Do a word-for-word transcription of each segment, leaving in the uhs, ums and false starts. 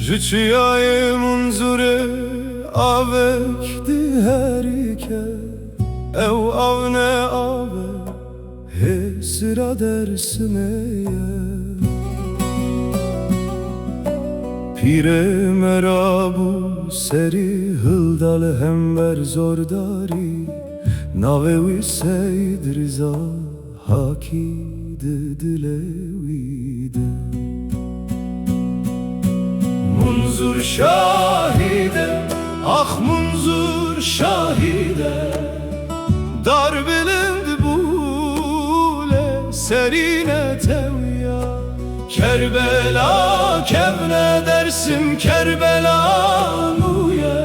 Ji çiyayê Munzurê avek diherike, ew av ne ave, hêsira Dersimê ye. Pîrê me rabû serî hilda li hember zordarî, navê wî Seyîd Riza. Hakî di dilê wî de. Munzur şahîd e, ax Munzur şahîd e. Dar bilind bû lê serî netewiya. Kerbela kevne Dersim, Kerbela nûye.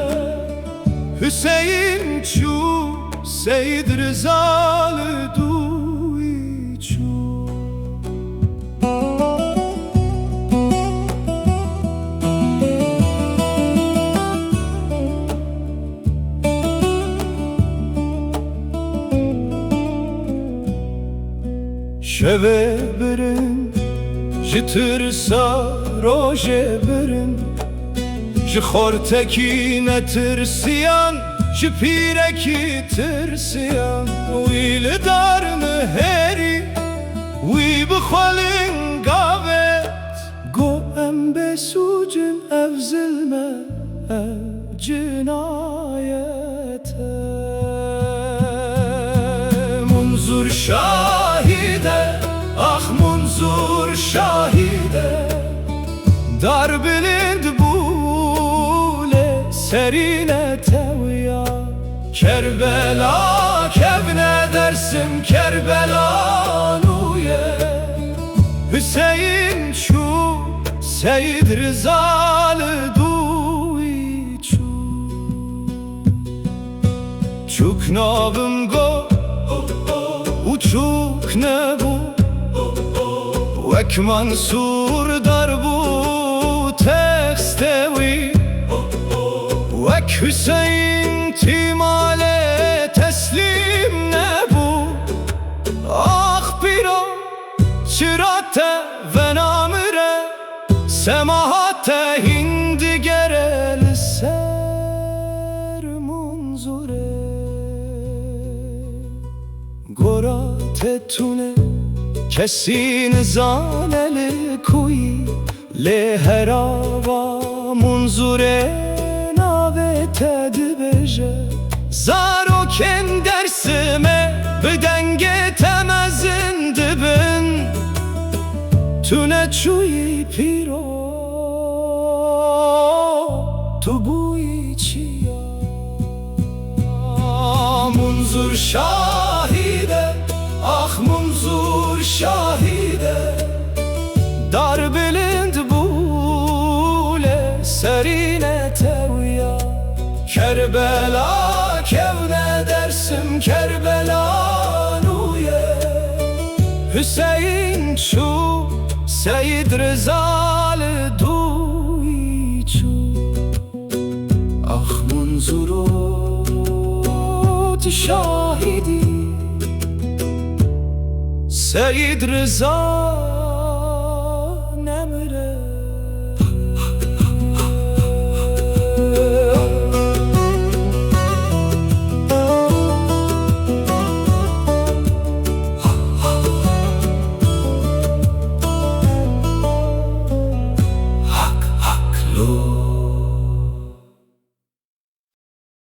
Hüseyin çû, Seyîd Riza li dûyî çû. Şevê birin, ji tirsa rojê birin, ji xortekî netirsiyan, ji pîrekî tirsiyan. Wî li dar nihêrî, wî bi xwe lingav êt. Got, em bêsûc in, ev zilm e, ev cinayet e. Munzur şahîd e, ax Munzur şahîd e. Dar bilind bû lê serî netewiya. Kerbela kevne Dersim, Kerbela nûye. Hüseyin çû, Seyîd Riza li dûyî çû. Çûk nabim got û çûk nebû. Wek Mansûr dar bû textê wî. Wek Hüseyin tîmalê teslîm nebû. Ax pîro, çira te venamire, semaha te hîn digere li ser Munzurê. Gora te tune, kesî nizane li ku yî, lê herava Munzurê navê te dibêje. Zarokên Dersimê bi dengê te mezin dibin. Tu neçûyî pîro, tu bûyî çiya. Munzur şahîd e, ax Munzur şahîd e. Dar bilind bû lê serî netewiya. Kerbela kevne Dersim, Kerbela nûye. Hüseyin çû, Seyîd Riza li dûyî çû. Ax Munzuro, tu şahîdî. Seyîd Riza